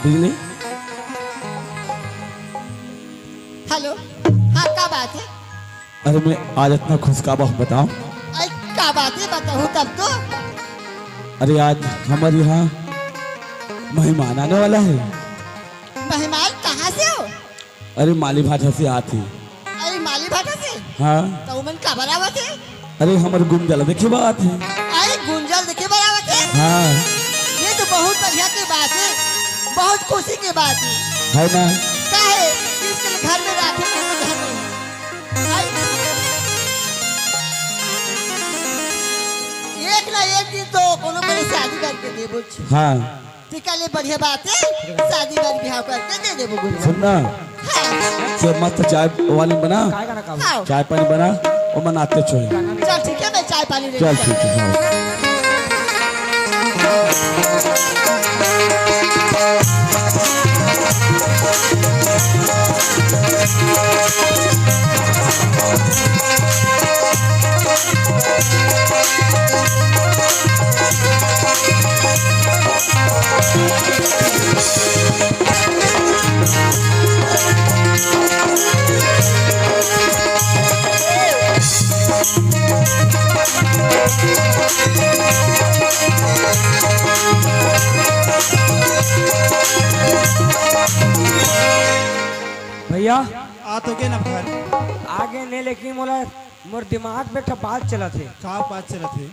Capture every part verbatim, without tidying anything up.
बिजली। हेलो। हाँ, का बात हे? अरे, मैं आज अतना खुश काबर हों बतावंव। अरे, का बात हे, बताहू तब तो। अरे, आज हमर इहाँ मेहमान आने वाला हे। मेहमान कहाँ से हो? अरे, माली भाटा से आत हे। अरे, माली भाटा से? हाँ। त उमन काबर आवत हे? अरे, हमर गुंजा ल देखे बर आत हे। अरे, गुंजा ल देखे बर आवत हे? हाँ। ये तो बहुत बढ़िया के बात हे, बहुत खुशी के बात हे। हे ना? काहे? इसके लिए घर में राखे के तो घर में। अरे, एक ना एक दिन तो कोनो मेर शादी करके देबो। हाँ। तेकर ले बढ़िया बात हे, शादी वादी बिहाव करके दे देबो गुरु। सुन ना, हाँ। तो मस्त चाय वाली बना, काय गाना गाओ? हाँ। चाय पानी बना, ओमन आते छोड़े। चल ठीक हे, मैं चाय पानी लेके चल, ठीक हे, हाँ। भैया, आ तो गे ना घर। आ गे ने, लेकिन मोला, मोर दिमाग में एक ठा बात चलत हे। का बात चलत हे?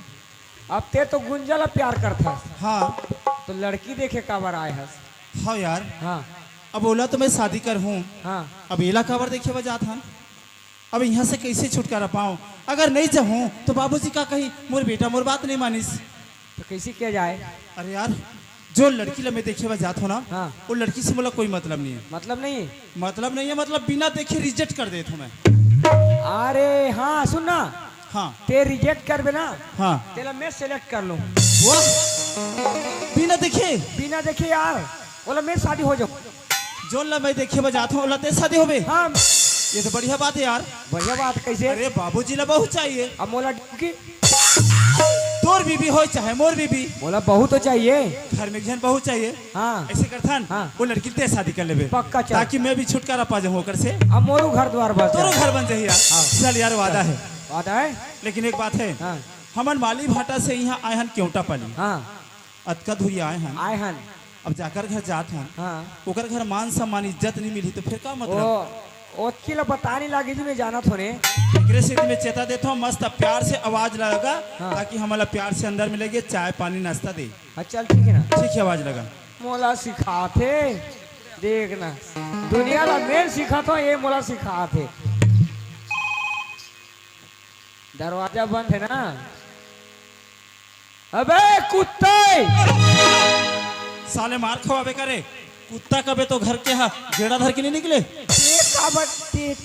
अब ते तो गुंजा ला प्यार करथस। हाँ। तो लड़की देखे काबर आए हस? हाँ यार। हाँ। अब ओला तो मैं शादी करहूँ। हाँ। अब एला काबर देखे बर जात हन? अब इहाँ से कइसे छुटकारा पावंव? अगर नइ जाहूँ तो बाबूजी का कही, मोर बेटा मोर बात नइ मानिस। तो कइसे किया जाए? अरे यार, जो लड़की ला मैं देखे बर जात हूँ ना, हाँ। वो लड़की से मोला कोई मतलब नहीं है। मतलब नहीं? मतलब नहीं है, मतलब बिना देखे reject कर देत हूँ मैं। अरे हाँ, सुन ना। हाँ। ते reject करबे ना, हाँ। तेला मैं select कर लूँ। वाह, बिना देखे? बिना देखे यार, ओला मैं शादी हो जाऊँ। जोन ला मैं देखे बर जात हूँ, ओला ते शादी होबे? हाँ। ये तो बढ़िया बात है यार। बढ़िया बात कैसे? अरे बाबूजी ला बहू चाहिए। अब मोला की? तोर बीबी होय चाहे मोर बीबी। मोला बहू तो चाहिए। घर में एक झन बहू चाहिए। हाँ। ऐसे करथन, हाँ। वो लड़की ते शादी कर लेबे। पक्का चल। ताकि मैं भी छुटकारा पा जाऊँ ओकर से। अब मोरू घर द्वार बस तोरो जाए। घर बन जाही यार। हाँ। चल यार, वादा है। वादा है? लेकिन एक बात है, हाँ। हमन माली भाटा से यहाँ आए हन केवटा पाली। हाँ। अतका दूरी आए हन। आए हन। अब जाकर घर जात हन। हाँ। ओकर घर मान सम्मान इज्जत नहीं मिली तो फिर का मतलब? ओ, ओतकी ला बता नहीं लागे जी, मैं जानत हों ने। एकरे सेती मैं चेता देत हूँ, मस्त प्यार से आवाज लगा, हाँ। ताकि हमला प्यार से अंदर में लेगे, चाय पानी नाश्ता दे। हाँ, चल ठीक है ना। ठीक है, आवाज लगा। मोला सिखाथे, देखना, दुनिया ला मैं सिखात हूँ, ये मोला सिखाथे। दरवाजा बंद है ना? अबे कुत्ते! साले मार खवाबे करे। कुत्ता कबे तो घर के हा, गेड़ा धर के नहीं निकले। ते काबर ते?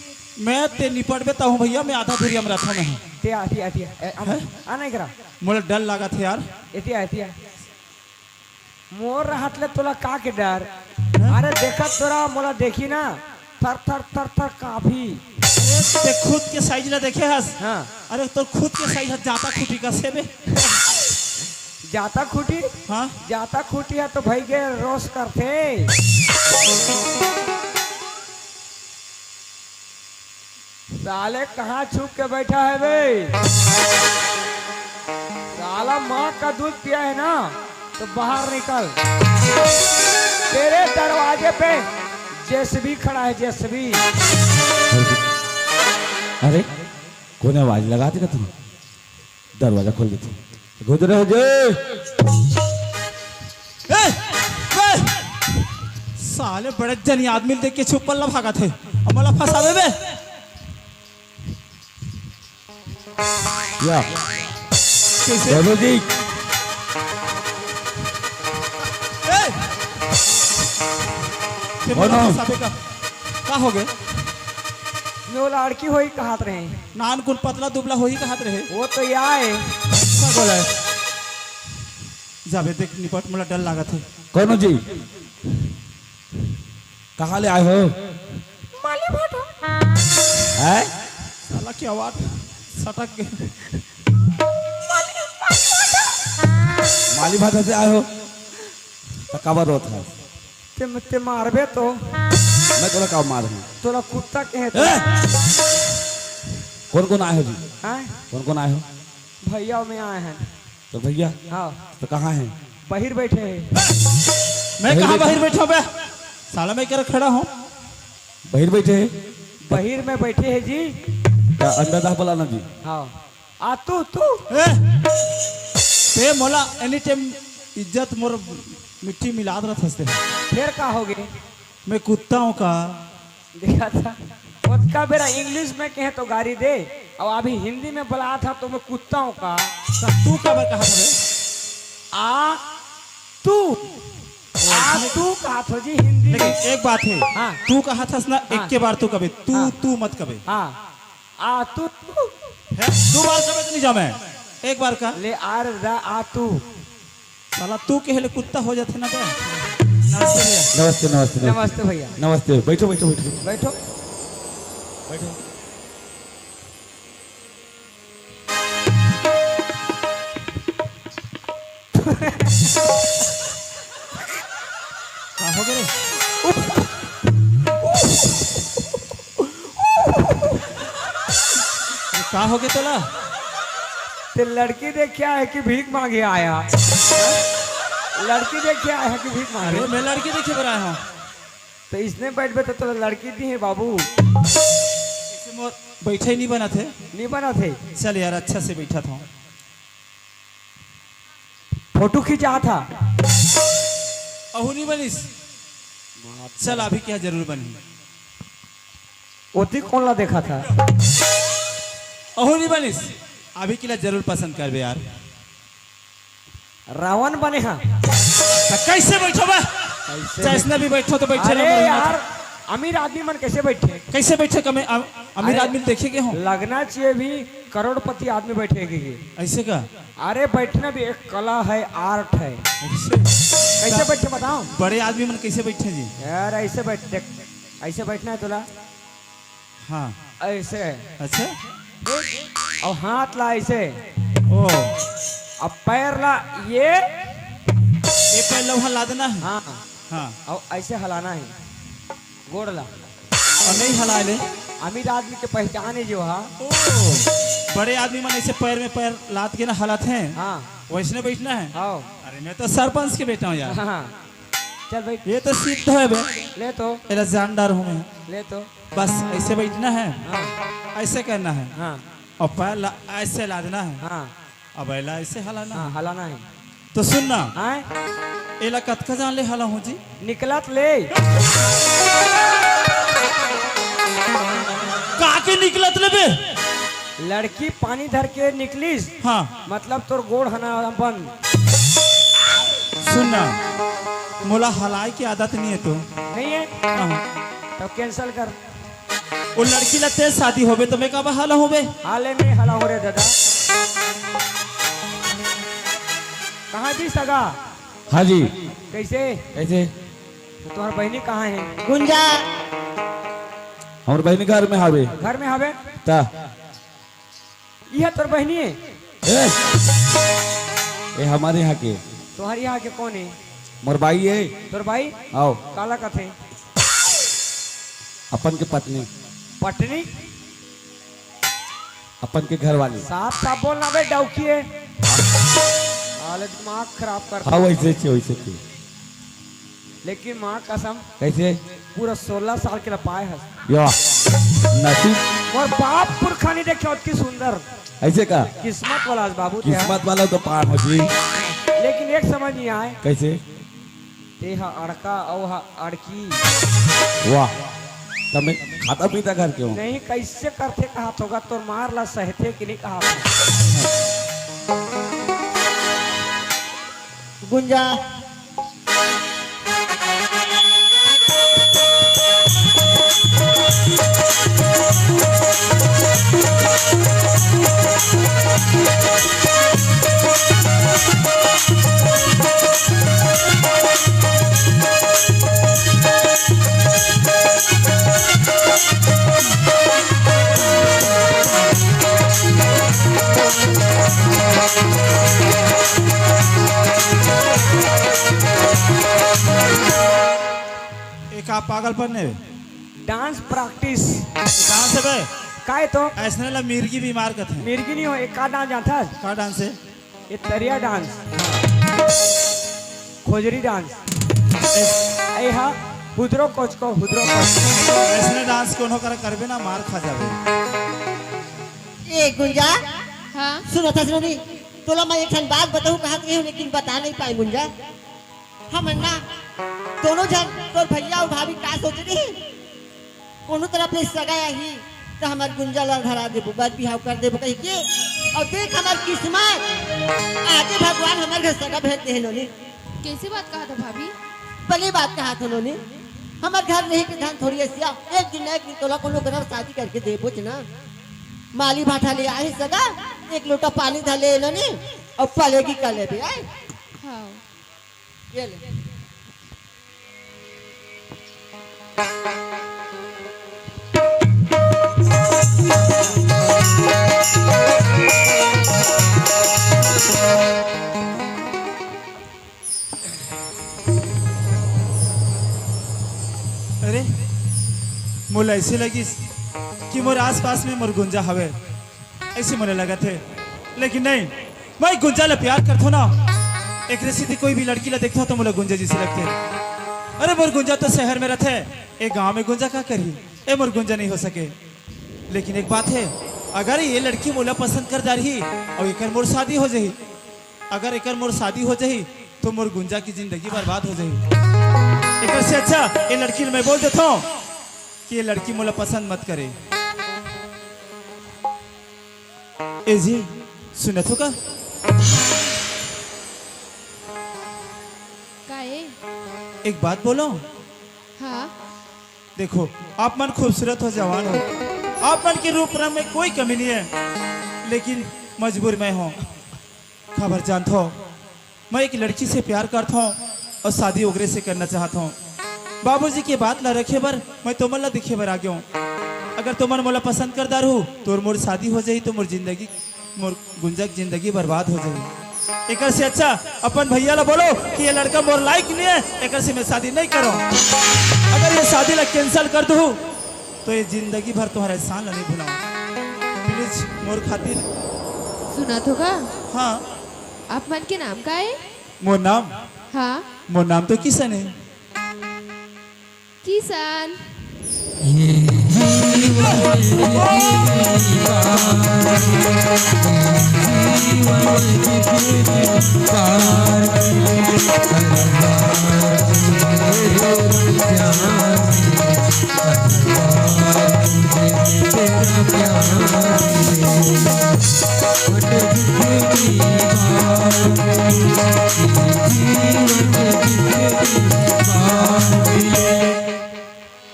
मैं ते निपटबे ता हूँ भैया, मैं आधा दूरिया में रहता मैं हूँ। ते आ, ते आ, ते आ। ए, हम, हैं? आ नहीं करा। मोला डर लागत है यार। एती आ, एती आ। मोर रहत ले तोला का के डर? हैं? अरे देखत तोरा मोला देखी ना, थर थर थर थर कांपही। अरे, ते खुद के size ला देखे हस? हाँ। अरे, तोर खुद के size ह जाता खूंटी कस हे बे। जाता खूंटी? हाँ। जाता खूंटी ह तो भई गे रोस करथे। साले कहाँ छुप के बैठा है बे? साला माँ का दूध पिया है ना, तो बाहर निकल। तेरे दरवाजे पे जेसीबी खड़ा है, जेसीबी। अरे, कोन आवाज लगा देगा तुम? दरवाजा खोल देथे। घुस रहे हो जी। ए, ए, साले बड़े जनी आदमी देख के छुपल ला भागत हे। अब मोला फंसावे बे। या। कैसे? बाबू जी। ए! ते बोलो। का, का हो गए? वो लड़की होई कहत रहे। नान कुन पतला दुबला होई कहत रहे। वो तो या है। अच्छा बोला है। जाबे देख निपट, मोला डर लागत है। कौन जी? कहाँ ले आए हो? माली भाटा। हैं? साला के आवाज सटक गए। माली, माली भाटा। माली भाटा से आए हो? तो काबर रोत है? ते, ते मारबे तो। मैं तोला का मार हूँ? तोला कुत्ता कहे तो। ए! कौन कौन आए हो जी? हैं? कौन कौन आए हो? भैया में आए हैं। तो भैया? हाँ। तो कहाँ हैं? बाहर बैठे हैं। मैं कहाँ बाहर बैठा बे? साला मैं कर खड़ा हूँ। बाहर बैठे हैं। बाहर में बैठे हैं जी। का अंडा दाह बोला ना जी? हाँ। आ तू, तू। ए, ते मोला एनी टाइम इज्जत मोर मिट्टी मिलात रहत हस ते। फिर का होगे? मैं कुत्ता हूँ का? देखा था, ओतका बेरा इंग्लिश में कहे तो गारी दे, अउ अभी हिंदी में बोला था तो मैं कुत्ता हूँ का? तब तू काबर कहा था बे? आ तू, आ तू कहा थो जी हिंदी में। लेकिन एक बात है, हाँ। तू कहा थस ना, हाँ। एक के बार तू कबे, तू, हाँ। तू मत कबे। हाँ। आ तू, तू। है? दो बार कबे तो नहीं जामे। एक बार का। ले आर रा आ तू। साला तू कहे ले कुत्ता हो जाथे ना बे। नमस्ते भैया। नमस्ते, नमस्ते, नमस्ते। नमस्ते भैया। नमस्ते। बैठो, बैठो, बैठो। बैठो। बैठो। का हो गे रे? ये का हो गे तोला? ते लड़की देखे आए कि भीख मांगे आया? लड़की देखे आए हैं कि भीख मांगे? अरे, मैं लड़की देखे बर आया हूँ। तो इसने बैठबे तो तोला लड़की दी है बाबू। इसे मोर बैठे नहीं बना थे। नहीं बना थे। चल यार, अच्छा से बैठा था। फोटो खिंचा था। अहू नहीं बनिस। चल, अभी क्या जरूर बनी। ओती कौन ला देखा था? अहू नहीं बनिस। अभी के लिए जरूर पसंद करबे यार। रावण बने हा। तो कैसे बैठो बा? कैसे जैसने भी बैठो तो बैठे अरे रहो, मरना यार, अमीर आदमी मन कैसे बैठे? कैसे बैठे? कमे-, अम-, अमीर अरे, आदमी देखे के हो? लगना चाहिए भी करोड़पति आदमी बैठे के, के। ऐसे का? अरे बैठना भी एक कला है, आर्ट है। ऐसे? कैसे बैठे बताओ? बड़े आदमी मन कैसे बैठे जी? यार ऐसे बैठ, देख, ऐसे बैठना है तोला। हाँ। ऐसे। अच्छा। और हाथ ला ऐसे। ओ। अब पैर ला ये। ये पैर ला वहाँ लादना है। हाँ। हाँ। और ऐसे हलाना है गोड़ ला। और नहीं हला ले। अमीर आदमी के पहचान है जो, हाँ। ओ, बड़े आदमी मन ऐसे पैर में पैर लाद के ना हलात हैं। हाँ। वैसने बैठना है। हाँ। अरे मैं तो सरपंच के बेटा हूँ यार। हाँ। चल बैठ। ये तो सिद्ध है बे। ले तो। मेरा जानदार हूँ मैं। ले तो। बस ऐसे बैठना है। हाँ। ऐसे करना है। हाँ। और पैर ला-, ऐसे लादना है। हाँ। अब एला ऐसे हलाना हाँ, है। हलाना है। तो सुन ना। हाँ? एला कतका जान ले हला हूँ जी? निकलत ले। का के निकलत ले बे? लड़की पानी धर के निकलिस। हाँ। मतलब तोर गोड़ हना बंद। सुन ना, मोला हलाए के आदत नहीं है तो। नहीं है? हाँ। तो cancel कर। वो लड़की ला तेज शादी होबे तो मैं काबर हला होबे? हाले में हला हो रे दादा। कहाँ जी सगा? हाँ जी। कैसे? कैसे? तो तुम्हार बहनी कहाँ है? गुंजा। हमर बहनी घर में हावे। घर में हावे? ता। इहे तोर बहनी है? ए, ए हमारे यहाँ के। तुम्हारे यहाँ के कौन है? मोर बाई है। तोर बाई? आओ। काला कथे? अपन के पत्नी। पत्नी? अपन के घर वाली। साफ साफ बोलना बे, डौकी है। हालत दिमाग खराब कर। हाँ, वैसे छे, वैसे छे। लेकिन माँ कसम। कैसे? पूरा सोलह साल के ला पाए हस। या, नसीब। मोर बाप पुरखा नहीं देखे ओतकी सुंदर। ऐसे का? किस्मत वाला हस बाबू, ते किस्मत वाला तो पाए हो जी। लेकिन एक समझ नहीं आए। कैसे? ते हा अड़का, अउ हा अड़की। वाह, तब मैं खाता पीता घर के हूँ। नहीं, कैसे करथे कहात होगा, तोर मार ला सहथे कि नहीं कहात होगा? गुंजा। पागलपन ने। Dance practice. डांस हे बे। काय तो? अइसने ला मिर्गी बीमार कथे। मिर्गी नहीं हो, एक का डांस जानथस? का डांस हे? ये तरिया डांस। खोजरी डांस। ए हा हुदरो कोचको, हुदरो कोचको। अइसने डांस कोनो करा करबे ना, मार खा जाबे। ए गुंजा। हाँ। सुनथस नोनी, तोला मैं एक ठन बात बताहूँ कहत रही हूँ, लेकिन बता नहीं पाए गुंजा। हमन ना दोनों झन, तोर भैया अउ भाभी, का सोचे रही, कोनो तरफ ले सगा आही त हमर गुंजा ला धरा देबो, बर बिहाव कर देबो कहिके। अउ देख हमर किस्मत, आजे भगवान हमर घर सगा भेज दे हे नोनी। कैसे बात कहा था भाभी? बने बात कहा था नोनी, हमर घर रही के धन थोड़ी अइसे, एक दिन ना एक दिन तोला कोनो करा शादी करके देबोच ना। माली भाटा ले आही सगा, एक लोटा पानी धर ले नोनी, अउ पलेगी कर लेबे, आय। हाँ। ये ले। अरे, मोला अइसे लगिस कि मोर आसपास में मोर गुंजा हवे। अइसे मोला लगत हे, लेकिन नहीं, मैं गुंजा ला प्यार करथों ना, एकरे सेती कोई भी लड़की ला देखथों त मोला गुंजा जइसे लगथे। अरे मोर गुंजा तो शहर में रथे, ए गांव में गुंजा का करही? ए मोर गुंजा नहीं हो सके। लेकिन एक बात हे, अगर ये लड़की मोला पसंद कर डारही अउ एकर मोर शादी हो जाही, अगर एकर मोर शादी हो जाही तो मोर गुंजा की जिंदगी बर्बाद हो जाही। एकर से अच्छा ये लड़की ल मैं बोल देथों कि ये लड़की मोला पसंद मत करे। ए जी, सुनत हो का? का ए? एक बात बोलों। हाँ। देखो, आप मन खूबसूरत हो, जवान हो, आप मन के रूप रंग में कोई कमी नहीं हे, लेकिन मजबूर मैं हों। काबर जानथो, मैं एक लड़की से प्यार करथों अउ शादी ओकरे से करना चाहथों। बाबूजी के बात ला रखे बर मैं तुमन ला देखे बर आ गेंव। अगर तुमन मोला पसंद कर डारहू, तोर मोर शादी हो जाही, तो मोर जिंदगी, मोर गुंजा के जिंदगी बर्बाद हो जाही। एकर से अच्छा अपन भैया ला बोलो कि ये लड़का मोर लायक नहीं हे, एकर से मैं शादी नहीं करों। अगर ये शादी ला cancel कर दूँ, तो ये जिंदगी भर तुम्हारा एहसान ला नहीं भुलाऊँ। Please, मोर खातिर। सुनत हो का? हाँ। आप मन के नाम का ए? मोर नाम? हाँ। मोर नाम तो किशन हे। किशन।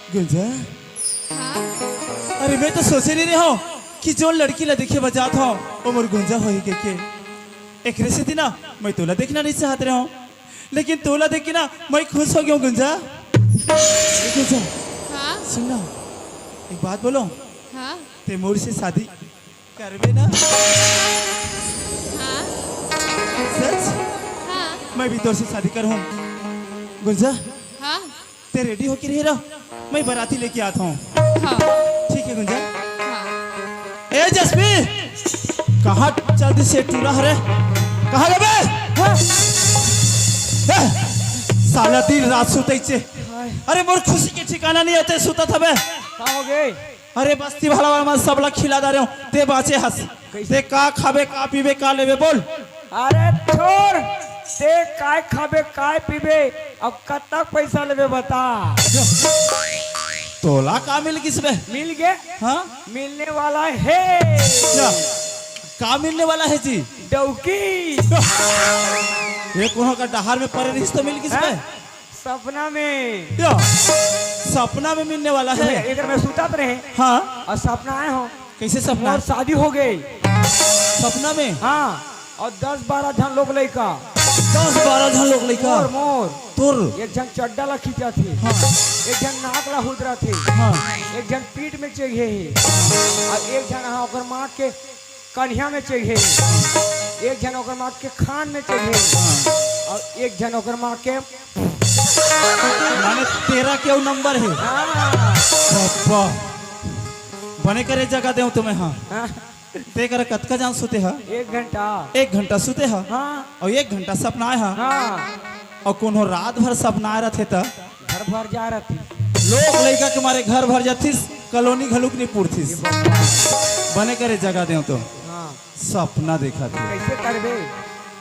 गुंजा? हाँ? अरे, मैं तो सोचे नहीं रहे हों कि जोन लड़की ला देखे बर जात हों, वो मोर गुंजा होही कहिके। एकरे सेती ना, मैं तोला देखना नहीं चाहत रहे हों, लेकिन तोला देख के ना, मैं खुश हो गेंव गुंजा। ए गुंजा, हाँ? सुन ना, एक बात बोलों। हाँ? ते मोर से शादी करबे ना? हाँ। सच? हाँ। मैं भी तोर से शादी करहूँ। गुंजा? हाँ। ते ready होके रहे रह, मैं बराती लेके आत हों। हाँ। ठीक हे गुंजा? हाँ। ए जसमी, कहाँ चल दिस ए टूरा हरे? कहाँ गे बे? हाँ। ए, साला दिन रात सुतइसे। हाय। अरे मोर खुशी के ठिकाना नहीं हे, ते सुतत हबे। का हो गे? अरे बस्ती भर वाला मन सब ला खिला डारे हों, ते बाँचे हस। कइसे? ते का खाबे, का पीबे, का लेबे, बोल। अरे छोड़, ते काय खाबे, काय पीबे, अउ कतक पैसा लेबे, बता। तोला का मिल गिस बे? मिल गे? हाँ? मिलने वाला हे। का? का मिलने वाला हे जी? डौकी। ये कोनो का डहार में परे रहिस त मिल गिस बे? हाँ? सपना में। या, सपना में मिलने वाला हे। एकर में सुतत रहे। हाँ। अउ सपना आए हों। कइसे सपना? मोर शादी हो गे। सपना में? हाँ। अउ दस बारह झन लोग लइका। दस बारह झन लोग लइका? मोर, मोर। तोर? एक झन चड्डा ला खींचत हे। हाँ। एक झन नाक ला हुदरत हे। हाँ। एक झन पीठ में चघे हे। अउ एक झन हा ओकर माँ के कनिहा में चघे, एक झन ओकर माँ के खान में चघे, अउ एक झन ओकर माँ के माने तेरा के अउ नंबर हे। हाँ। बप्पा, बने करे जगा देंव तुम्हें। हाँ। हाँ। ते करा कतका जान सुते हा? एक घंटा। एक घंटा सुते हा? हाँ। अउ एक घंटा सपना आए हा? हाँ। अउ कोनो रात भर सपना आए रथे त? घर भर जा रथे। लोग लइका के मारे घर भर जाथिस, कॉलोनी घलुक नहीं पुरथिस। बने करे जगा देंव तो। हाँ। सपना देखा थे। कैसे करबे?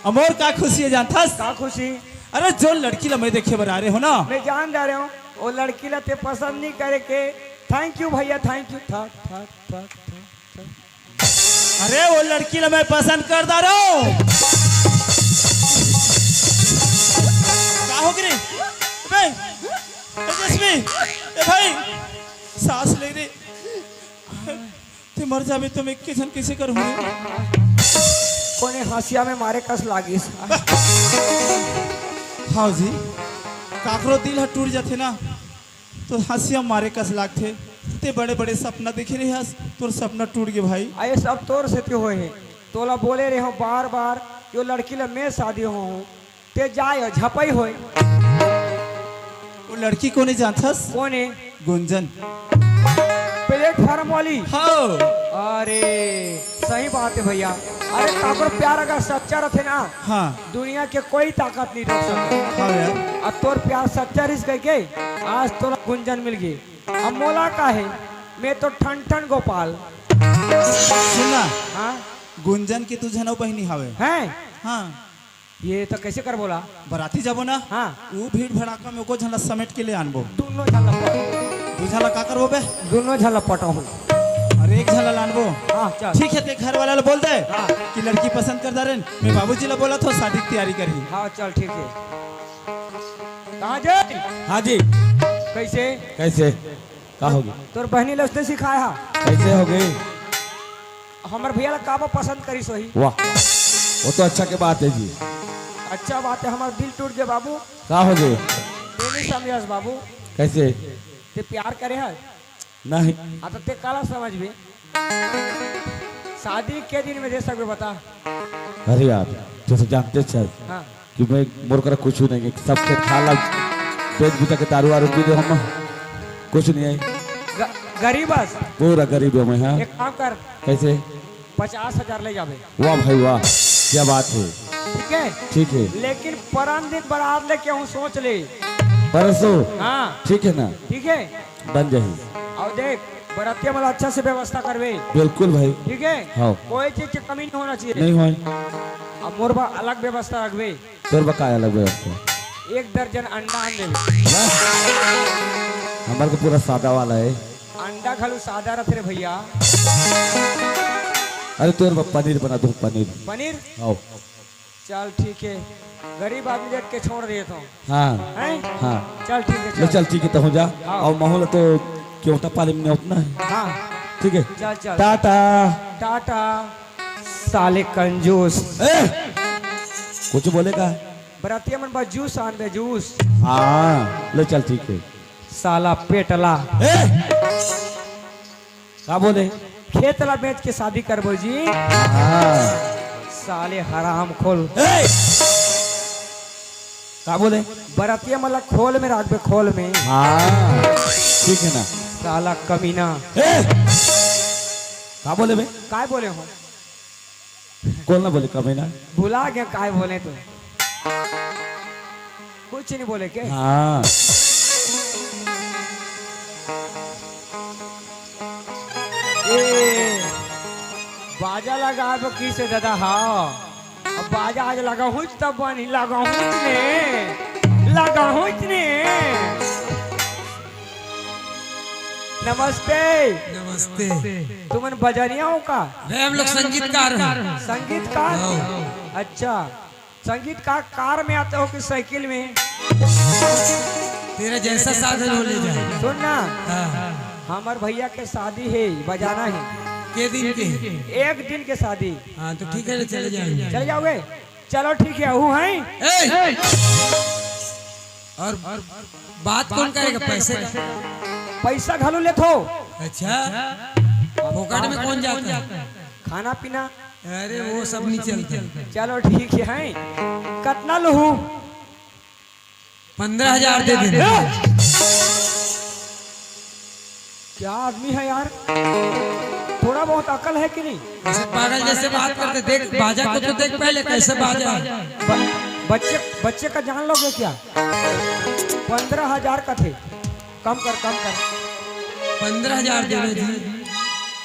अउ मोर का खुशी हे जानथस? का खुशी? अरे, जो लड़की ला मैं देखे बर आ रहे हो ना। मैं जान जा रहे हूँ, वो लड़की ला ते पसंद नहीं करे के। Thank you भैया, thank you। ठक, ठक, ठक, ठक, ठक। अरे, वो लड़की ला मैं पसंद कर डारे हूँ। का हो गे रे? बे, तेजस्वी, ए भाई, सांस ले रे। ते मर जाबे त मैं के झन कइसे करहूँ रे? कोने हँसिया में मारे कस लागिस। हाँ जी, काकरो दिल ह टूट जाथे ना, तो हँसिया मारे कस लागथे। ते बड़े-बड़े सपना देखे रहे हस, तोर सपना टूट गे भाई। अरे सब तोर सेती होए हे, तोला बोले रहे हो बार-बार, यो लड़की ला मैं शादी हो हूँ, ते जाए हो, झपई होए। वो लड़की कोने जानथस? कोने? गुंजन। प्लेटफॉर्म वाली? हाँ। अरे, सही बात है भैया। अरे, काकर प्यार अगर सच्चा रथे ना, हाँ। दुनिया के कोई ताकत नहीं रोक सकता। हाँ यार। अब तोर प्यार सच्चा रिस गए के, आज तोला गुंजन मिल गई। अब मोला का है, मैं तो ठन ठन गोपाल। सुन ना, हाँ? गुंजन की दू झन अउ बहिनी हावे। हैं? हाँ। ये तो कैसे कर बोला? बराती जाबो ना? हाँ। वो भीड़ भड़ाका में एको झन ला समेट के ले आनबो। दोनों झन ला पट-, दू झन ला का करबो बे? दोनों झन ला पटाहूँ। अरे एक झन ला लानबो। हाँ, चल। ठीक है, ते घर वाला ला बोल दे हाँ। कि लड़की पसंद कर डारेन, मैं बाबूजी ला बोलत हों, शादी की तैयारी करही। हाँ, चल, ठीक है। कहाँ जे? हाँ जी। कैसे? कैसे? का होगे? तोर बहिनी ला उसने सिखाया है। कैसे होगे? हमर भैया ला काबर पसंद करिस होही? वाह, वो तो अच्छा के बात है जी। अच्छा बात है, हमर दिल टूट गया बाबू। का होगे? ते नहीं समझस बाबू। कैसे? ते प्यार करे है? नहीं। हाँ, तो ते काला समझबे? शादी के दिन में दे सकबे, बता। अरे यार, तू तो जानते छस हाँ। कि मैं, मोर करा कुछ नहीं है, सब खेत खार ला बेच बुचा के दारू वारू पी दे हम, कुछ नहीं है। ग-, गरीब हस। पूरा गरीब हूँ मैं, हाँ। एक काम कर। कैसे? पचास हजार ले जाबे। वाह भाई वाह, क्या बात है। ठीक है? ठीक है। लेकिन परन दिन बरात लेके हूँ, सोच ले। परसों? हाँ। ठीक है ना? ठीक है। बन जाही। अउ देख, बरतिया मन ला अच्छा से व्यवस्था करबे। बिल्कुल भाई। ठीक है? हाँ। कोई चीज की कमी नहीं होना चाहिए। नहीं होय। अब मोर बर अलग व्यवस्था रखबे। तोर बर का अलग व्यवस्था? एक दर्जन अंडा आन देबे। वाह। हमर तो पूरा सादा वाला है। अंडा घलो सादा रथे रे भैया। अरे तोर बर पनीर बना दूँ, पनीर। पनीर? हाँ। चल ठीक है, गरीब आदमी देख के छोड़ देत हूँ। हाँ। हैं? हाँ। चल ठीक है, ले चल। चल ठीक है, तो हो जा। हाँ। अउ महूँ ला तो केवटा पाले में उतना है। हाँ। ठीक है। चल, चल। टाटा। टाटा। साले कंजूस। ए! कुछ बोले का? बरतिया मन बर जूस आन दे, जूस। हाँ, ले चल ठीक है। साला पेटला। ए! का बोले? खेत ला बेच के शादी करबो जी। हाँ। साले हराम खोल। ए! का बोले? बरतिया मन ला खोल में रखबे, खोल में। हाँ, ठीक है ना? साला कमीना। ए! का बोले बे? काय बोले हो? कौन ना बोले कमीना? भुला गया काय बोले तो। कुछ नहीं बोले के? हाँ। ए, बाजा लगाबो किसे दादा? हाँ, अब बाजा आज लगाहूँ तब बनी, लगाहूँ ने, लगाहूँ ने। नमस्ते। नमस्ते। तुमन बजनिया हो का? नहीं, हम लोग संगीतकार हैं। संगीतकार? हाँ। अच्छा, संगीत का कार में आते हो कि साइकिल में? तेरा जैसा साधन हो, ले जा। सुन ना, हाँ। हमर भैया के शादी है, बजाना है। के दिन के? एक दिन के शादी। हाँ, तो ठीक है, चले जाएंगे। चले जाओगे? चलो ठीक है, हूँ है। ए! और बात कौन करेगा पैसे का? पैसा घलो लेथो। अच्छा, फोकट में कौन जाता है? खाना पीना। अरे, वो सब नहीं चलता। चलो ठीक है, कतना लूहू? पंद्रह हजार दे देना। क्या आदमी है यार, थोड़ा बहुत अकल है कि नहीं? ऐसे पागल जैसे बात करते, देख बाजा को तो देख पहले, कैसे बाजा है। ब-, बच्चे, बच्चे का जान लोगे क्या? पंद्रह हजार का थे, कम कर, कम कर। पंद्रह हजार दे रहे जी।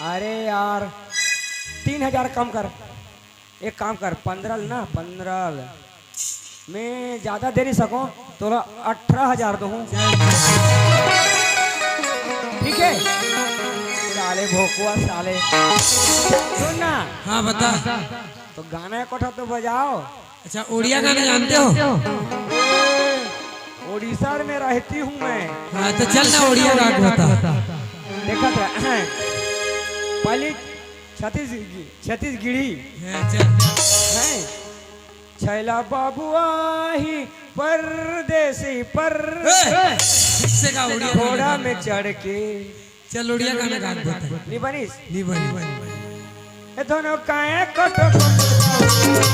अरे यार, तीन हजार कम कर। एक काम कर, पंद्रह ल ना, पंद्रह ल। मैं ज्यादा दे नहीं सकूं, तो अठारह हजार दूं। ठीक है? साले भोकुआ साले। सुन ना। हाँ, बता। तो गाना एक कोठा तो बजाओ। अच्छा, उड़िया गाना जानते हो? ए, उड़ीसा में रहती हूँ मैं। हाँ, तो चल ना, उड़िया गा के बता। देखा था, पहली छत्तीसगढ़ी, छत्तीसगढ़ी। हाँ, चल। हैं? छैला बाबू आही परदेसी पर ए, ठीक से गा, उड़िया गाना घोड़ा गा। में चढ़ के। चल, उड़िया गाना गा के बता। नहीं बनिस? नहीं बनी। ए दोनों काया कटो कटो।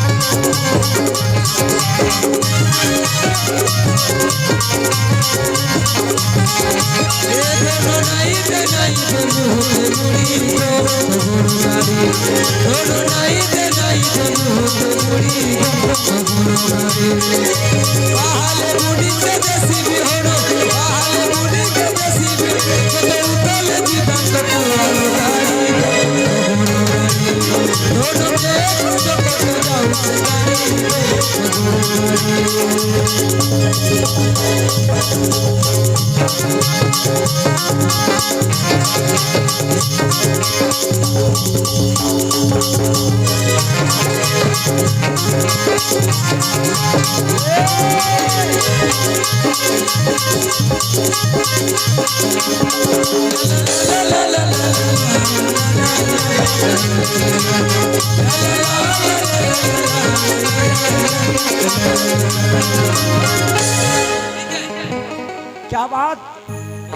क्या बात,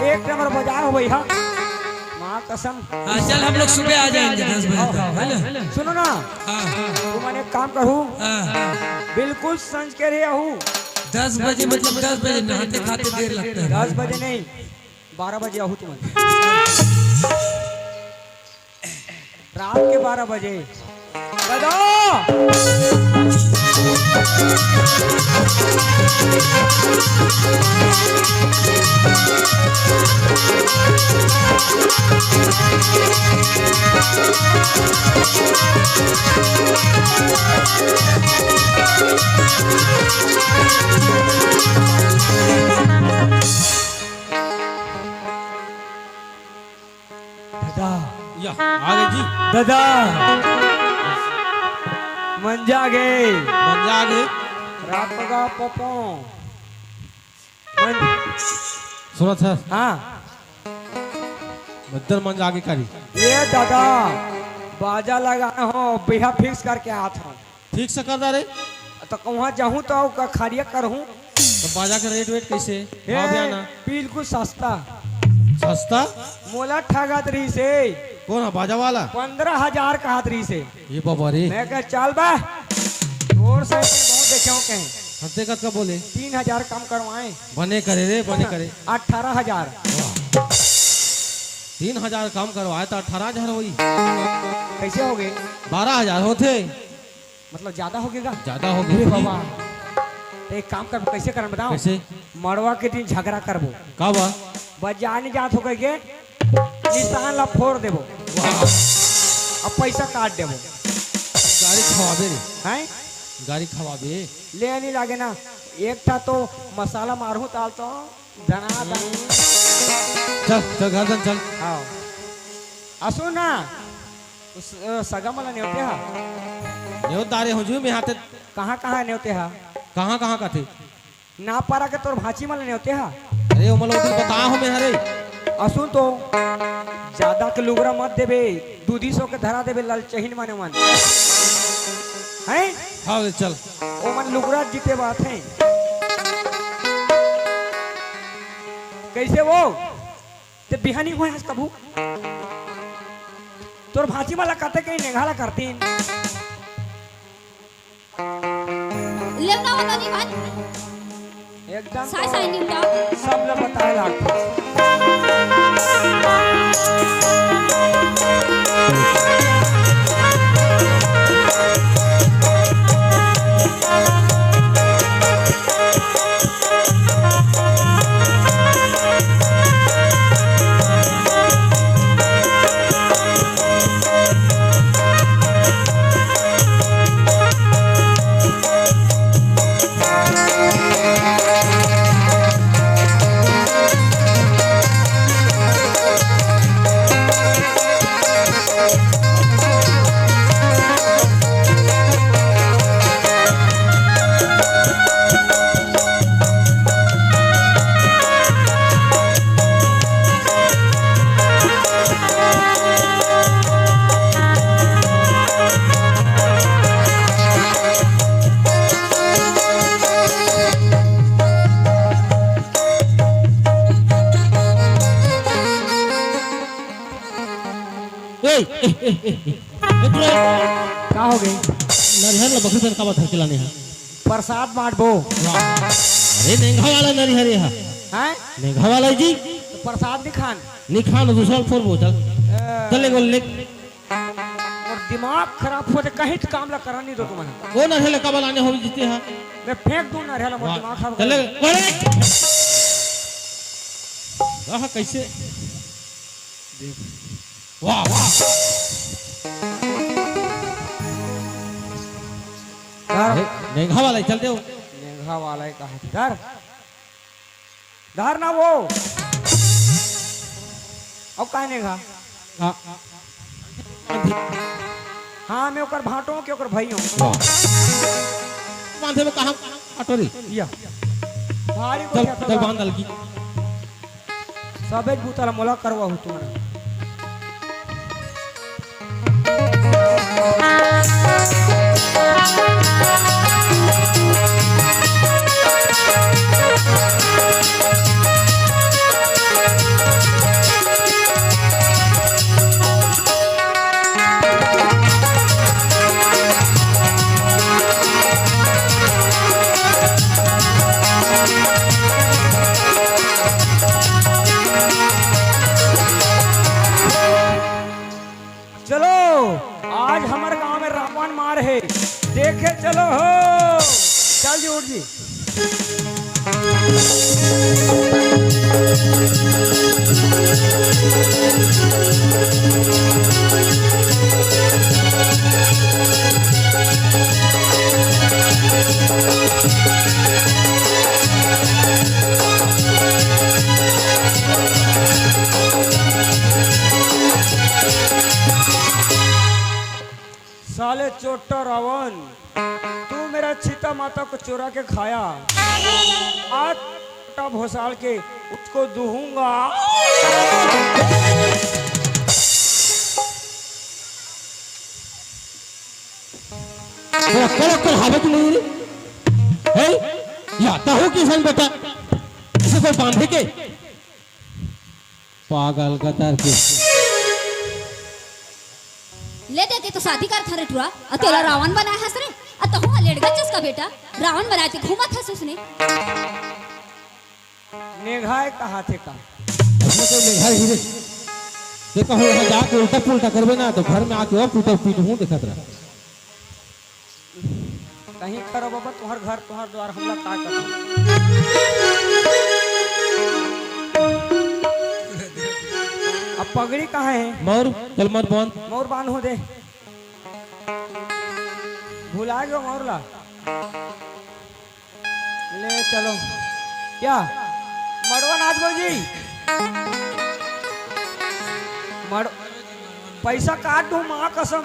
एक नंबर बजाए हो भैया, माँ कसम। हाँ, चल, हम लोग सुबह आ जाएंगे दस बजे तक, है ना? सुनो ना, हाँ। तुमन एक काम करू, हाँ। बिल्कुल संझ के रहे आहू। दस बजे, मतलब दस बजे नहाते खाते देर लगता है। दस बजे नहीं, बारह बजे आहू तुमन। रात के बारह बजे। दादा! दादा। या, आ गए जी। दादा। मंजा गे। मंजा गे। रात का पोपो। मन- सुनत हस? हाँ। बदल मंजा गे करी। ये दादा, बाजा लगाना हो, बिहा fix करके आत हो। ठीक से कर दा रे। तो कहूँ जाहूँ तो ओकर खरिया करहूँ। तो बाजा के रेट वेट कैसे? हे, भाव बयाना? बिल्कुल सस्ता। सस्ता? मोला ठगत रहिस हे। कौन है बाजा वाला? पंद्रह हजार कहत रहिस हे। ये बाबा रे। मैं कह चल बा। तोर से बहुत देखे हो कहीं। हंसते कत का बोले? तीन हजार कम करवाए। बने करे रे, बने करे। अठारह हजार। वाह। तीन हजार कम करवाए तो अठारह हजार होई। कैसे हो गए? बारह हजार होते। मतलब ज्यादा हो गया? ज्यादा हो गया। अरे बाबा, तो एक काम कर, कैसे करन बताओ? कैसे? मड़वा के दिन झगड़ा करबो। का बा? बजा नहीं जात हो कह के निशान ला फोड़ देबो। वाह। अब पैसा काट देबो। गाड़ी खवाबे रे। हैं? गाड़ी खवाबे। ले नहीं लागे ना, एक ठा तो मसाला मारहूँ ताल तो धना धन। चल, चल, घर चल, चल। हाँ। आ सुन ना, उस, अ, सगा मला नेवते हा। नेवत डारे हो जू, मैं हाथे। कहाँ, कहाँ नेवते हा? कहाँ, कहाँ का थे? ना पारा के तोर भांची मला नेवते हा। अरे, ओ मला उधर बता हो मैं हरे। आ सुन तो, ज्यादा के लुगरा मत देबे, दूधी सो के धरा देबे, ललचहिन माने मन। हैं? हाँ, चल। ओ मन लुगरा जीते बात है। कैसे वो? ते बिहानी होय हस कभू? तोर भांची मला कते कहीं नेघा ला करतीन। लेव ना होता नहीं भाई। एकदम साई साई निमटा। सब ल बताए लागथे। ए, ए, ए, ए, ए, ए, का हो गे? नरिहर ला बकरी सन काबर धर के लाने हा? प्रसाद बांटबो। वाह। अरे नेंगा वाला नरिहर ये हा। हैं? नेंगा वाला जी। तो प्रसाद निखान। निखान दूसरा फोर बोतल। ए। चल ले गोल ले। मोर दिमाग खराब होथे, कहीं तो काम ला करा नहीं दो तुमन। वो नरिहर ला काबर लाने हो जीते हा? मैं फेंक दूं नरिहर ला, मोर वाह। दिमाग खराब चल ले कर। गोल ले। आहा, कैसे? देख। वाह, वाह। धर। ए, नेंगा वाला ही चल दे वो। नेंगा वाला ही कहा था। धर। धर ना वो। अब का नेंगा? हाँ। हाँ, मैं ओकर भांटो के ओकर भाई हूँ। वाह। बांधे में कहाँ अटोरी? या। भारी चल, बढ़िया चल था। बांध दल की। सबेच बूता ला मोला करवाहू तुमन। चलो, आज हमर गांव में रावण मार हे, देखे चलो हो। चल जी, उठ जी। साले चोट्टा रावण, तू मेरा चिता माता को चुरा के खाया, आज चोट्टा भोसाड़ के उसको दूहूंगा। बड़ा कड़क कर हावे कि नहीं रे? हैं? या तहु किसन बेटा, इसे कोई बांधे के? पागल गतर के। ले दे के तो शादी कर थारे टुरा, अ तोला रावण बनाए हस रे, अ तहु ह लेड़गा चस का बेटा, रावण बनाए ते घूमत हस उसने। नेघाय कहा थे का? उसने तो नेघाय ही रे। ते कहूँ वहाँ जाके उल्टा पुल्टा करबे ना, तो घर में आके और पीटो पीट हूँ देखत रहा। कहीं करो बाबा, तुहर घर, तुहर द्वार, हमला का करबो? अब पगड़ी कहाँ हे? मौर, चल मौर बांध। मौर बांध हो दे। भुला गयो मौर ला। ले चलो। क्या? मड़वा नाच बोल जी। मड़-, पैसा काट दूं, माँ कसम।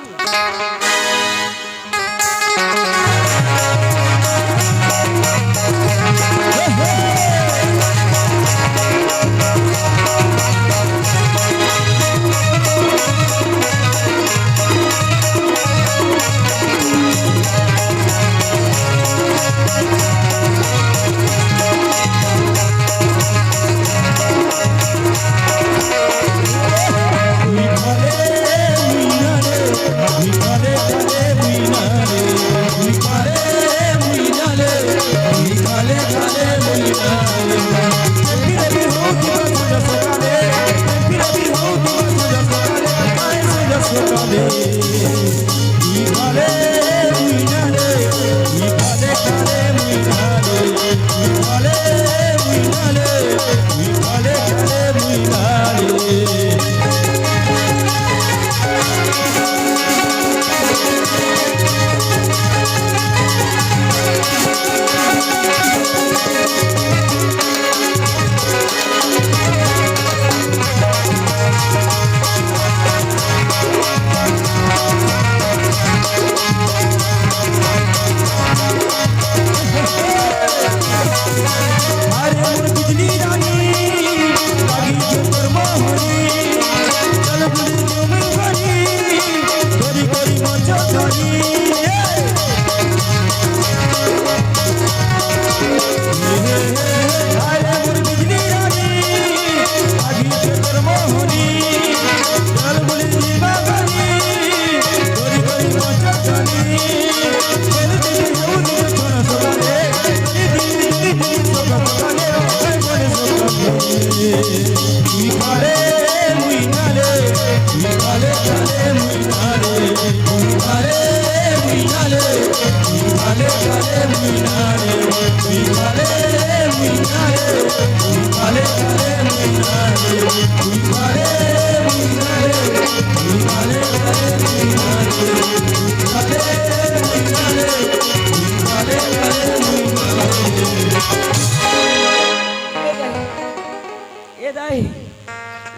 ए दाई,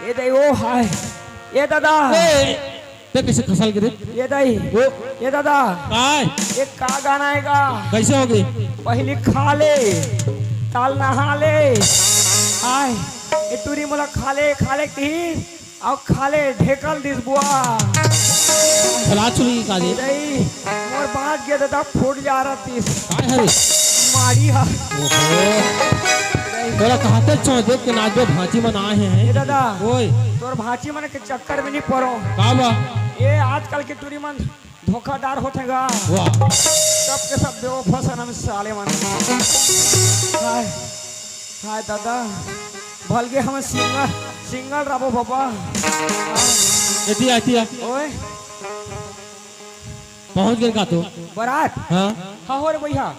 ए दाई, ओ हाय, ए दादा। ए, ते कइसे खसल गिरे? ए दाई, ओ। ए दादा। काय? ये का गाना हे गा? कइसे हो गे? पहिली खा ले, ताल नहा ले। हाय, ये टूरी मोला खा ले, खा ले कही, अउ खा ले ढेकल दिस बुआ। चला चुरी का दे। ए दाई, मोर बात के दादा फूट जा रहा तीस। काय हरे? मारी हा। ओहो। तोला कहते चौदह के नाच में भांची मन आए हैं। ए दादा, ओए। तोर भांची मन के चक्कर में नहीं पड़ो। का बा? ये आजकल के टूरी मन धोखादार होथे गा। वाह। सब के सब बेवफा सनम साले मन। हाय, हाय दादा, भलगे हम सिंगल, सिंगल रहो बाबा। एतिया, एतिया। ओए। पहुंच गए का तू? बारात? हाँ। हाँ हो रे भैया।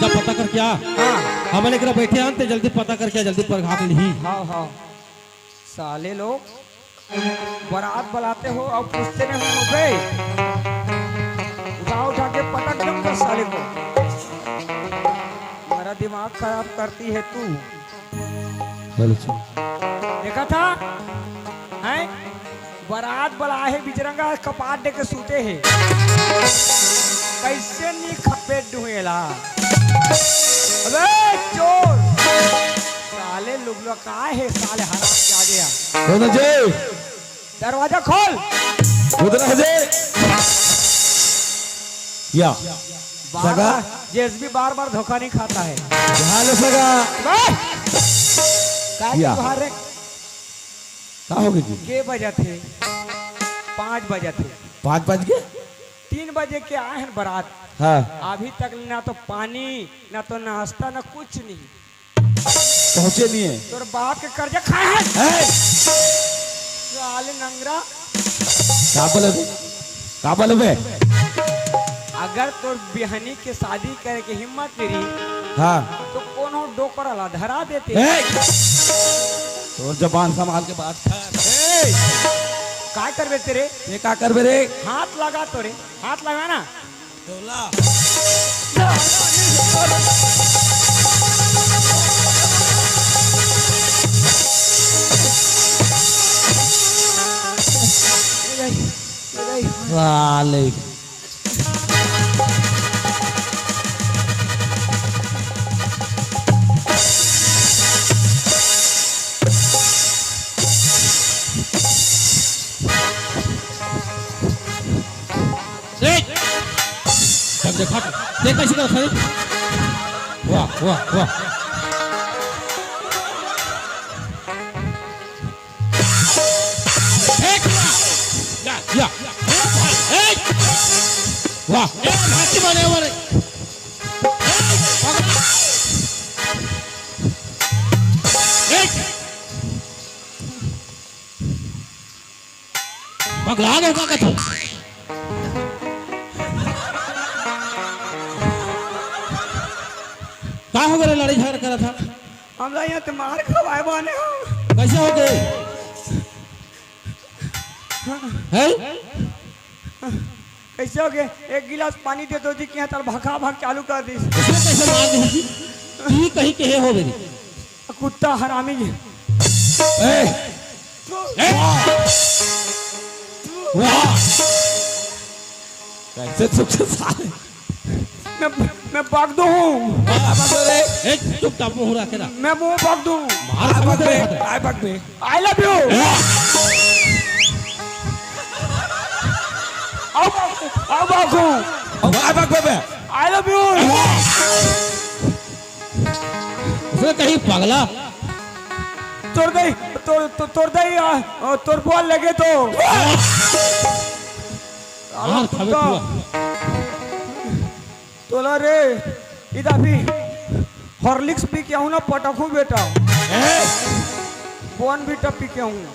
जब पता करके आ। हाँ। हमन एकरा बैठे हन, ते जल्दी पता करके आ, जल्दी परघा के लिही। हाँ, हाँ। साले लोग, बारात बुलाते हो अउ पूछते नहीं हो बे। उठा उठा के पटक दूंगा साले को। मेरा दिमाग खराब करती है तू। Hello sir. देखा था? हैं? बारात बला हे, बिजरंगा कपाट दे के सूते हे। कइसे नी खपे डुहेला? अबे चोर! साले लुगलुआ का हे, साले हरामजादे हे। कौन है जी? दरवाजा खोल। उधर है जी। या। बार सगा? बार, जेसबी बार बार धोखा नहीं खाता है। ध्यान से सगा। बे! का या। तुहार रे? का हो गई जी? के बजत हे? पाँच बजत हे। पाँच बज के? तीन बजे के आए हैं बारात। हाँ। अभी तक ना तो पानी, ना तो नाश्ता, ना कुछ नहीं। पहुंचे नहीं है। तोर बाप के कर्जा खाए हैं। है। साले नंगरा। का बोले बे? का बोले बे? अगर तोर बिहनी के शादी करे के हिम्मत नहीं रही, हाँ। तो कोनो डोकरा ला धरा देते। ए! तोर जबान संभाल के बात कर। ए! का करबे तेरे? ये का करबे रे? हाथ लगा तो रे, हाथ लगा ना। तोला। साले। देख। जब देखा तो, देख कैसे करता है। वाह, वाह, वाह। देख, या, या। ए, वाह। ए, भांची बने, बने। ए, पगला गे का कथो? का हो गे रे, लड़ाई झगड़ा करत हा? हमला यहाँ ते मार खवाए बाने हो। कैसे हो गे? हैं? कैसे हो गे? एक गिलास पानी दे दो जी, कि यहाँ तर भका भक चालू कर दी। उसने कैसे मार दी जी? ई कहीं के हो मेरी। कुत्ता हरामी। ए! ए! वाह! कैसे चुप से साले? मैं, मैं बक दूं हूँ। वाह, बक दे रे। ए, चुपचाप मुंह रखे ना। मैं मुंह बक दूं। मार आय समझ बक बे, रहे हैं। आय बक बे। I love you। वाह! आओ बक, आओ बक हूँ। वाह, बक बे बे। I love you। वाह! उसने कहीं पगला। तोर दई, तोर, तो, तोर दई, आ, आ, तोर बुआ लगे तो। मार खावे कुत्ता। तोला रे, इदा भी Horlicks पी के आऊँ ना, पटकू बेटा। ए? Bournvita पी के आऊँ।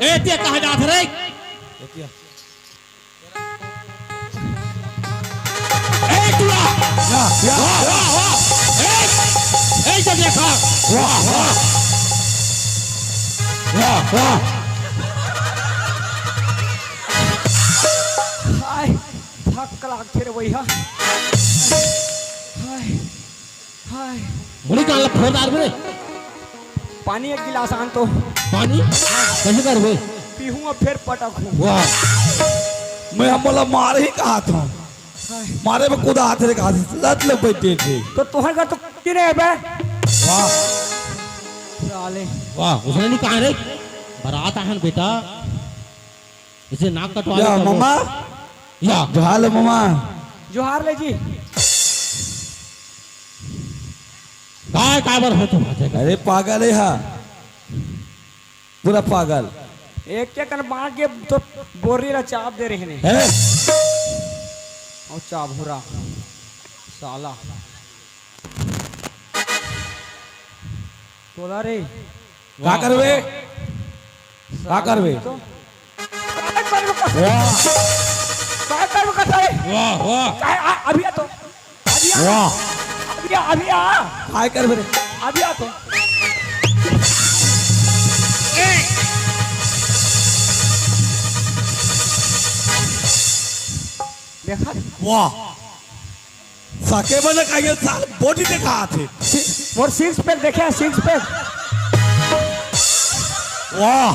ए, ते कहाँ जात रे? ए, टुरा! या, या। वाह, वाह, वाह। ए, ए, तो देखा। वाह, वाह। वाह, वाह। हाय, धक्का लागथे रे भैया। हाय। हाय। मुड़ी कान ला फोड़ डार बे। पानी एक गिलास आन तो। पानी? कैसे करबे? पीहूं अब फेर पटक हूं। वाह। मैं हमला मार ही कहा था। हाय। मारे में कुदा हाथ रे कहा था। लत लग बैठे थे। तो तोहर घर तो कुत्ती नहीं है बे। वाह। साले। वाह, उसने नहीं कहा रे। बारात आहन बेटा। इसे नाक कटवा या ले ममा। या। जोहार ले ममा। जोहार ले जी। काय काबर हो तुम? अरे पागल है हा। पूरा पागल। एक के कन बांट के तो बोरी ला चाप दे रहे ने। हैं? और चाप हो रहा। साला। तोला रे। का करबे? का करबे? तो का करबे का? वाह। का करबे का साले? वाह, वाह। का, आ, अभी आ तो। अभी आ। वाह। अभी आ, अभी आ। काय करबे रे? अभी आ तो। देखा? वाह। सके बने का ये साल body देखा आथे। सि-, मोर six pack देखे, six pack। वाह,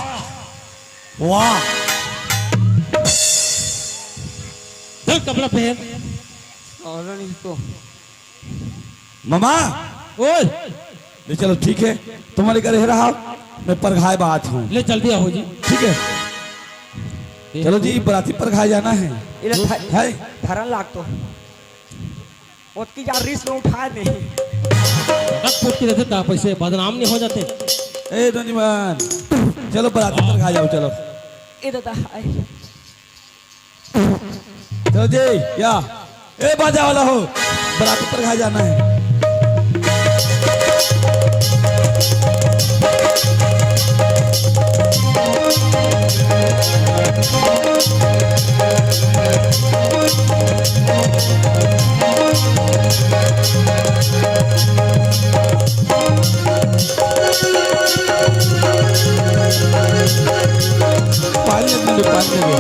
वाह। चल कपड़ा पहन। और नहीं तो। ममा। ओए। ले चलो, ठीक है, तुम्हारे घर ही रहा, मैं परघाए बात हूँ। ले जल्दी आओ जी। ठीक है। चलो जी, बराती परघाए जाना है। इला थ-, है? धरन लाग तो। ओतकी जा रिस्क में उठाए नहीं। रख फूट के देते ता पैसे बदनाम नहीं हो जाते। ए धनीमान, चलो बराती परघाए जाओ, चलो। ए दादा, हाय। चलो जी, या। ए बाजा वाला हो, बराती परघाए जाना है। पानी दे दो, पानी दे दो।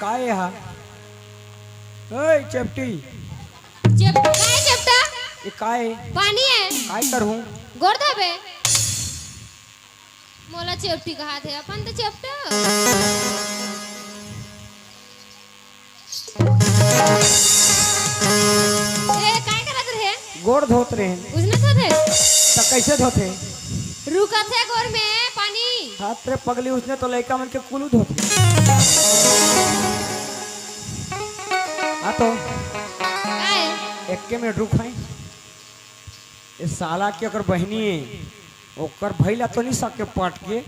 काय हा? ओए, चेपटी। चेप-, काय चेपटा? ये काय? पानी है। काय करहूं? गोड़ धोबे। मोला चेपटी कहाथे, अपन तो चेपटा। ए, काय करत रहे? गोड़ धोत रहे। उसने धोथे? त कैसे धोथे? रुकत हे गोड़ में पानी। हाथ रे पगली, उसने तो लइका मन के कुलू धोथे। आ तो। काय? एक्के मिनट रुक, हैं। ए साला के ओकर बहिनी हे, ओकर भइला तो नहीं सके पट के,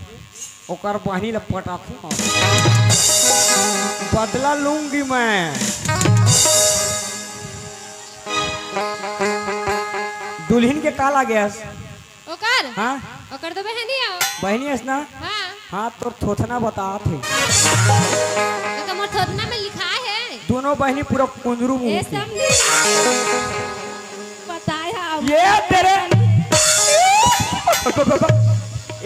ओकर बहिनी ला पटाखू। बदला लूंगी मैं। दुल्हिन के का लागेस? ओकर? हाँ? ओकर तो बहिनी हो। बहिनी हस ना? हाँ। हाँ, तोर थोथना बतात हे। तो मोर थोथना में लिखा है। दोनों बहिनी पूरा कुंदरू मुंह ए के। समझी। बताया अब। ये तेरे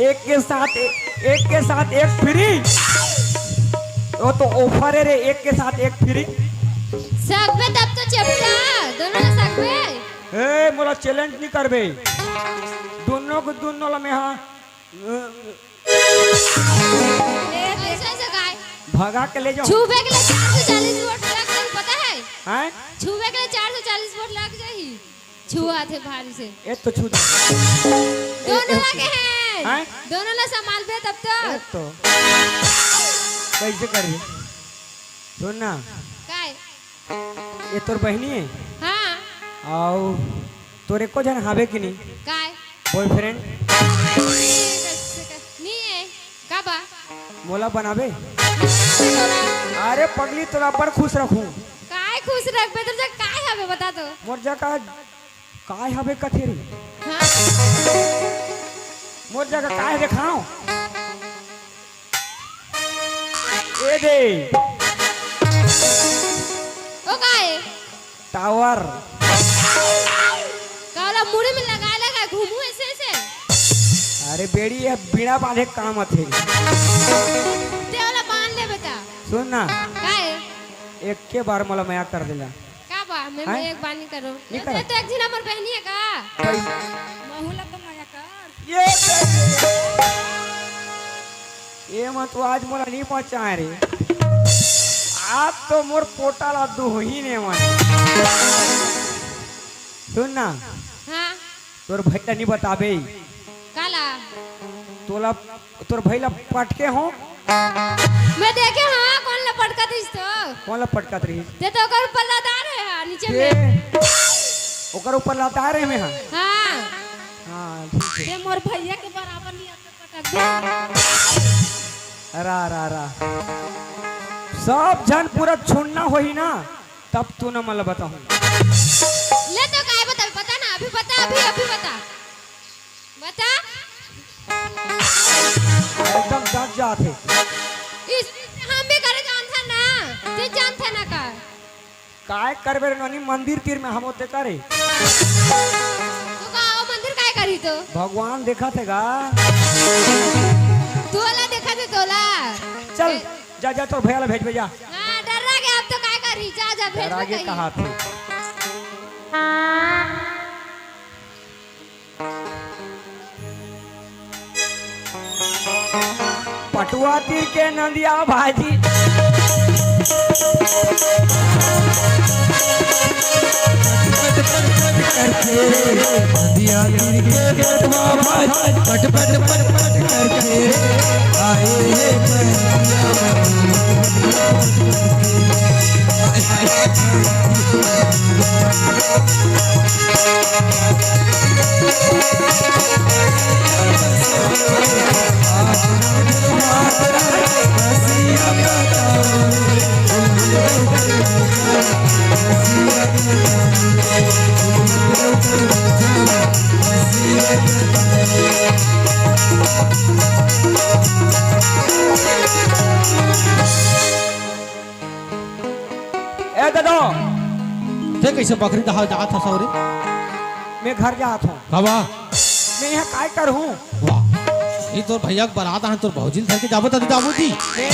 एक के साथ ए-, एक के साथ एक फ्री। वो तो ऑफर है रे, एक के साथ एक फ्री। सकबे तब तो चपटा, दोनों ना सकबे। ए, मोला चैलेंज नहीं करबे। दोनों को, दोनों ला मैं हाँ। ऐसा, ऐसा काय? भगा के ले जाओ। छुबे के लिए चार सौ चालीस वोट लग जाही, पता है? हैं? छुबे के लिए चार सौ चालीस वोट लग जाही। छुआ थे भारी से। ए तो छू दे। दोनों ए, ए, लगे हैं। हैं? दोनों ला संभाल बे तब तो। ए तो। कैसे करबे? सुन ना। काय? ये तोर बहिनी है? हाँ। अउ तोर एको झन हावे कि नहीं? काय? Boyfriend? नहीं है। का बा? मोला बनाबे? अरे पगली, तोला अब्बड़ खुश रखूं। काय खुश रखबे? तोर जग काय हवे, बता तो। मोर जग का, काय हवे कथे रे? हाँ? मोर जग काय देखाओं? ए दे। ओ काय? टावर। का ओला मुड़ी में लगा लगा घूमू ऐसे ऐसे? अरे बेड़ी, ये बीड़ा बांधे के काम आथे। ते ओला बांध ले बेटा। सुन ना। काय? एक के बार मोला मया कर देला। का बा? मैं हैं? मया एक बार नहीं करो। नहीं ते करो। तो एक झिन हमर बहनी है का? कैसे? महू ला तो मया कर। ये ये मत आज मोला नहीं पहुंचाए रे। आज तो मोर पोटा ला दुहही ने मन। सुन ना। हाँ। तोर भाई ला नहीं बताबे। काला? तोला, तोर भाई ला पटके हो। मैं देखे हाँ, कोन ला पटकत रहिस तो। कोन ला पटकत रहिस? ते तो ओकर ऊपर लदार है, हाँ, नीचे ते में। ओकर ऊपर लदार है मैं, हाँ। हाँ। हाँ, ठीक है। ते मोर भैया के बराबर नहीं आता। रा, रा, रा। सब झन पूरा छुड़ना होही ना, तब तू न मला बताहूँ। ले तो काय बताबे, बता ना, अभी बता, अभी, अभी बता। बता। एकदम डट जात हे। इस, हम भी करे जानथन ना, ते जानथन ना का? काय करबे रे नोनी, मंदिर तीर में हम ओते करे। तो का, ओ मंदिर काय करी तो? भगवान देखत हे गा। तोला देखत हे तोला। चल, ए- जा, जा, तोर भैया ला भेजबे जा। हाँ, डर्रा गे, अब तो काय करी, जा, जा, भेजबे डर्रा गे कहीं। कहा थे। पटुआ तीर के नंदिया भाजी। नंदिया तीर के पटुआ भाजी, पट पट पट पट करके आए हैं। ए दादा, ते कैसे बकरी दहाल जात हस रे? मैं घर जात हूँ। काबर? मैं यहाँ काय करहूँ? वाह, ये तोर भैया के बरात आहन, तोर भौजी ल धर के जाबो त जाबो जी। मैं,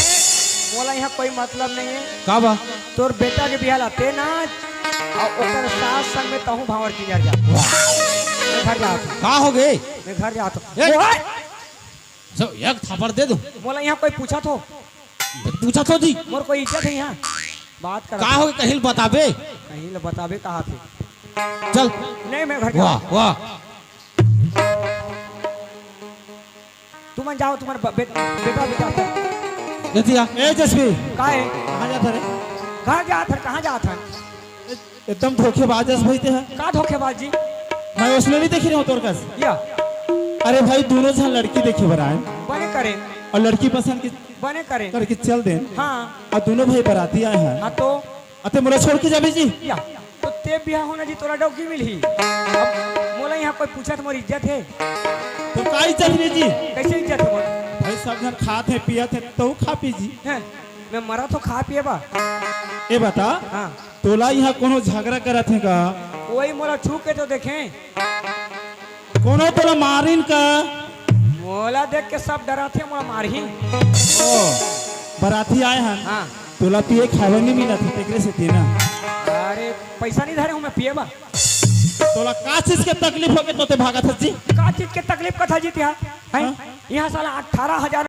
मोला यहाँ कोई मतलब नहीं है। काबर? तोर बेटा के बिहाव ला ते नाच, अउ ओकर सास संग में तहूँ भांवर किंजर जा। वाह। मैं घर जात हूँ। का हो गे? मैं घर जात हूँ। ए! ओए! सो एक थप्पड़ दे दूँ। मोला यहाँ कोई पूछा थो? पूछा थो जी। मोर कोई इज्जत है यहाँ? बात कर। का हो गे, कहीं ल बताबे? कहीं ल बताबे कहा थे? चल। नहीं, मैं घर वाह, जाऊँ। वाह। तुमन जाओ, तुम्हारे ब-, बे-, बेटा भी जाता है। जतिया। ए जसवी। का है? कहाँ जात हस रे? घर जात हन, कहाँ जात हन? एकदम धोखेबाज अस भाई ते ह। का धोखेबाज जी? मैं ओसने नहीं देखे रहेंव तोर कस। या। अरे भाई, दूनों झन लड़की देखे बर आएन। बने करेन। अउ लड़की पसंद के बने करेन। करके चल देन। हाँ। अउ दूनों भाई बराती आए हन। हाँ तो? अते मोला छोड़ के जाबे जी? या। तो ते बिहाव होना जी, तोला डौकी मिलही। अब मोला यहाँ कोई पूछत मोर इज्जत है? तो का इज्जत नहीं जी? कैसे इज्जत है मोर? भाई सब झन खात हे, पियत हे, तहूँ खा पी जी। हैं? मैं मरा थो खा पिए बर। ए बता, हाँ। तोला इहाँ कोनो झगड़ा करत हे का? कोई मोला छू के तो देखे। कोनो तोला मारिन का? मोला देख के सब डराथे, मोला मारही। ओ, बराती आए हन। हाँ। तोला पिए खाए बर नहीं मिलत हे, तेकरे सेती ना। अरे, पैसा नहीं धरे हूँ मैं पिए बर। तोला का चीज के तकलीफ होगे तो ते भागत हस जी? का चीज के तकलीफ कथा जी तिहा? हैं? हाँ? यहाँ साला अठारह हजार